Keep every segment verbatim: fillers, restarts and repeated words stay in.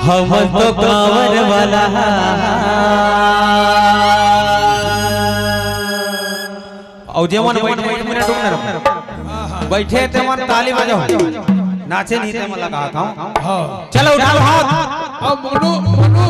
हम तो कांवर वाला। अउ जेमन बइठे, एक मिनट रुक ना, रुक ना। बइठे तेमन ताली बजाओ, नाचे नहीं तेमन लगा था। हाँ। चलो, उठाओ हाथ। अब मोनू, मोनू,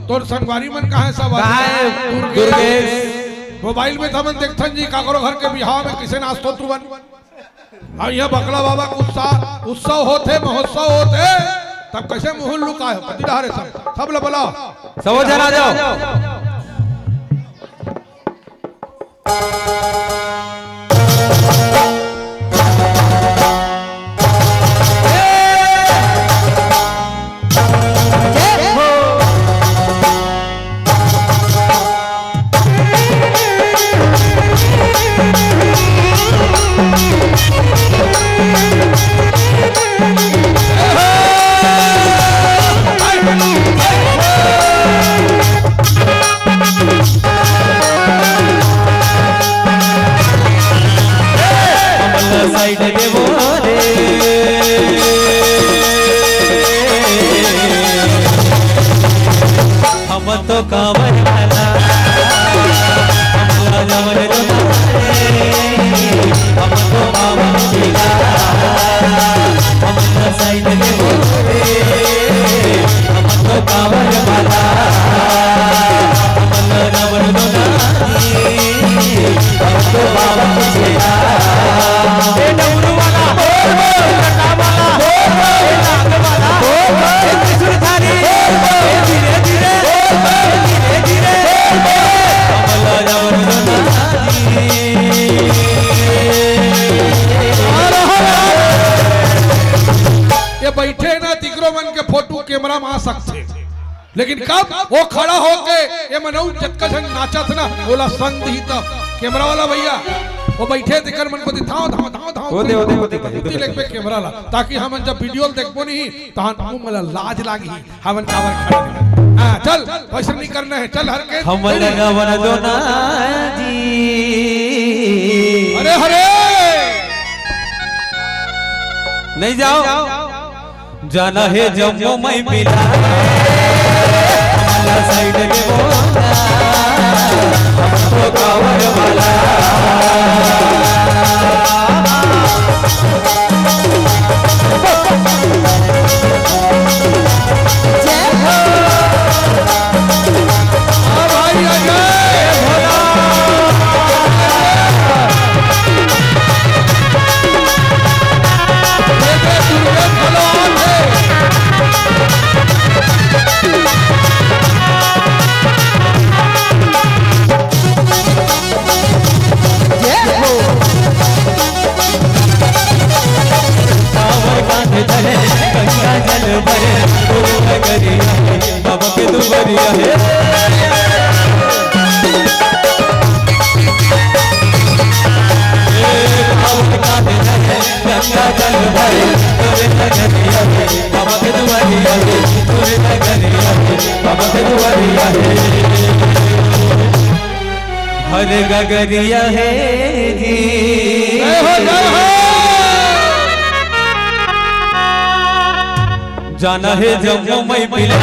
तोर संगवारी मन कहाँ हे सब? कहाँ हे? दुर्गेश। दुर्गेश। मोबाइल में त हमन देखथन जी, काकरो घर के बिहाव में कइसे नाचथो तुमन। अउ इहाँ बकला बाबा के उत्साह, उत्सव होथे, महोत्सव होथे, तब कइसे मुँह लुकाए हो? कति डहारे सब, सब ला बलाओ। सब झन आ जाओ। हमला साइड देवो रे, हम तो कांवर वाला, हमला जवन जमारे, हम तो बाबा जिला, हमला साइड देवो रे, हम तो कांवर वाला, हमला जवन जमारे। ये बइठे ना, तिकरो मन के फोटो कैमरा में आ सकथे। लेकिन कब वो खड़ा होके ये मनऊ जतका झन नाचत ना, ओला संग दिही तब। कैमरा वाला भैया, वो बइठे तेकर मन को दिखाओ, धाओ, धाओ, धाओ। ओदे, ओदे, ओदे, ओदे। लेगबे कैमरा ला, ताकि हमन जब वीडियो देखबो नहीं, तहन हमन ला लाज लागही, हमन काबर खड़ा नहीं। हाँ, चल, वैसे नहीं करना है, चल हर के। हम लगावन दो ना जी। अरे हरे। नहीं जाओ। जाना हे जम्मो मैं पिला, हमला साइड में बोला, हम तो कांवर वाला। जय हो। हाँ भाई, अजय भोला। कांवर कांधे धरे, गंगा जल भरे, गुरु नगरिया हे, बाबा के दुआरिया हे। कांवर कांधे धरे, गंगा जल भरे, गुरु नगरिया हे, बाबा के दुआरिया हे, गुरु नगरिया हे, बाबा के दुआरिया हे। हर गगरिया हे जी। जय हो, जय हो। जाना हे जम्मो मैं पिला,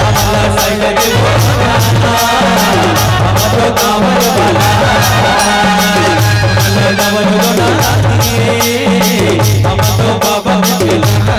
हमला साइड में बोला, हम तो कांवर वाला, हमला जवन जमारे, हम तो बाबा के पिला।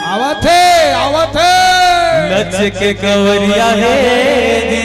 आवत हे, आवत हे। नच के कंवरिया हे जी।